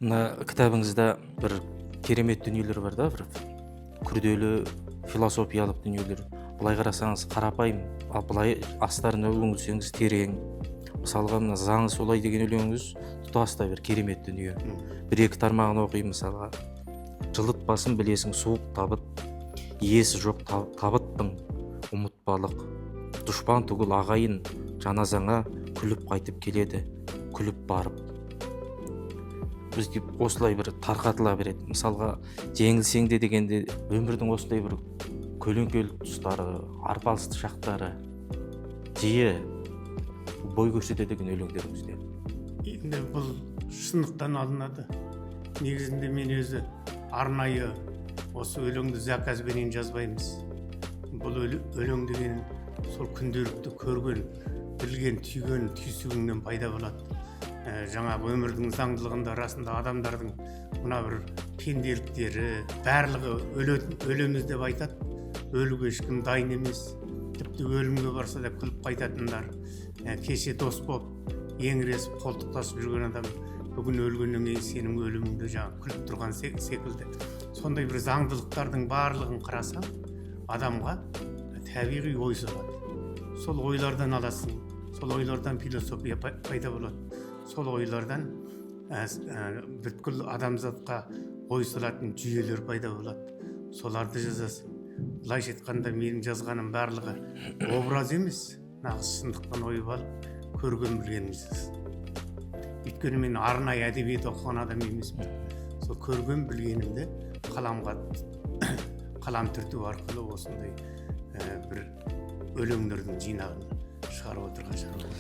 Мына кітабыңызда бір керемет дүниелер бар да, бір күрделі философиялық дүниелер. Былай қарасаңыз қарапайым, ал былай астарына үңілсеңіз терең. Мысалға, мына «Заңы солай» деген өлеңіңіз тұтастай бір керемет дүние. Бір екі тармағын оқиын. Мысалға, жылытпасын білесің суық табыт, иесі жоқ табыттың ұмытпалық. Дұшпан түгіл ағайын жаназаңа күліп қайтып келеді, күліп барып. Бізге осылай бір тарқатыла береді. Мысалға, «Жеңілсең де» дегенде өмірдің осындай бір көлеңкелі тұстары, арпалысты шақтары жиі бой көрсетеді екен өлеңдеріңізде. Енді бұл шындықтан алынады. Негізінде мен өзі арнайы осы өлеңді заказбенен жазбаймыз. Бұл өлең деген сол күнделікті көрген, білген, түйген түйсігіңнен пайда болады. Жаңағы өмірдің заңдылығында расында адамдардың мына бір пенделіктері, барлығы өлеміз деп айтады, өлуге ешкім дайын емес. Тіпті өлімге барса да күліп қайтатындар. Кеше дос болып еңіресіп, қолтықтасып жүрген адам бүгін өлгеннен кейін сенің өліміңді жаңағы күліп тұрған секілді. Сондай бір заңдылықтардың барлығын қарасаң, адамға табиғи ой соғады. Сол ойлардан аласың, сол ойлардан философия пайда болады. Сол ойлардан бүткіл адамзатқа ой салатын жүйелер пайда болады, соларды жазасың. Былайша айтқанда, менің жазғаным барлығы образ емес, нағыз шындықтан ойып алып, көрген білгенімді жазасың. Өйткені мен арнайы әдебиет оқыған адам емеспін. Сол көрген білгенімді қаламға қалам түрту арқылы осындай бір өлеңдердің жинағын шығарып отырған шаруа.